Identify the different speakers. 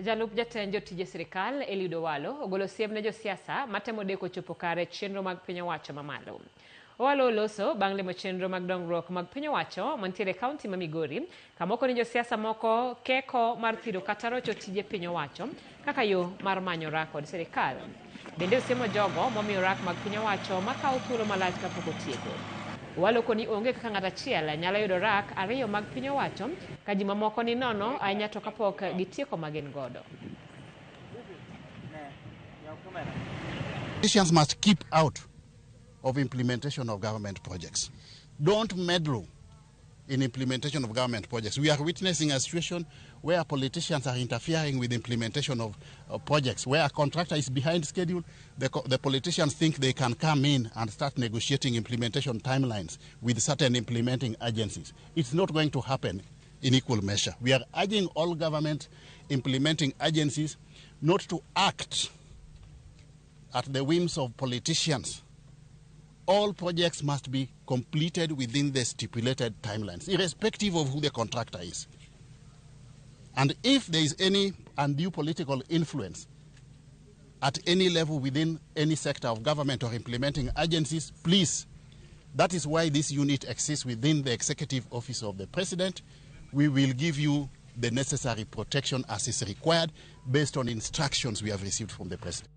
Speaker 1: Jalup jatend jotije sirikal Eliud Owalo ogolo siem ne josiasa matemo deko chopo kare chenro mag piny owacho mamalo. Owalo oloso bang' limo chenro mag dongruok mag piny owacho mantiere e kaunti ma Migori kama okoni josiasa moko keko mar thiro kata rocho tije piny owacho kaka yo mar manyo rak kod sirikal. Bende osiemo jogo momiyo rak mag piny owacho makawo thuolo malach kapok otieko. Owalo koni onge kaka ng'ato achiel nyalo yudo rak ariyo mag piny owacho ka ji mamoko ni nono ahinya to kapok gitieko ma gin godo.
Speaker 2: Politicians must keep out of implementation of government projects. Don't meddle in implementation of government projects. We are witnessing a situation where politicians are interfering with implementation of projects, where a contractor is behind schedule, the politicians think they can come in and start negotiating implementation timelines with certain implementing agencies. It's not going to happen in equal measure. We are urging all government implementing agencies not to act at the whims of politicians. All projects must be completed within the stipulated timelines, irrespective of who the contractor is. And if there is any undue political influence at any level within any sector of government or implementing agencies, please, that is why this unit exists within the Executive Office of the President. We will give you the necessary protection as is required based on instructions we have received from the President.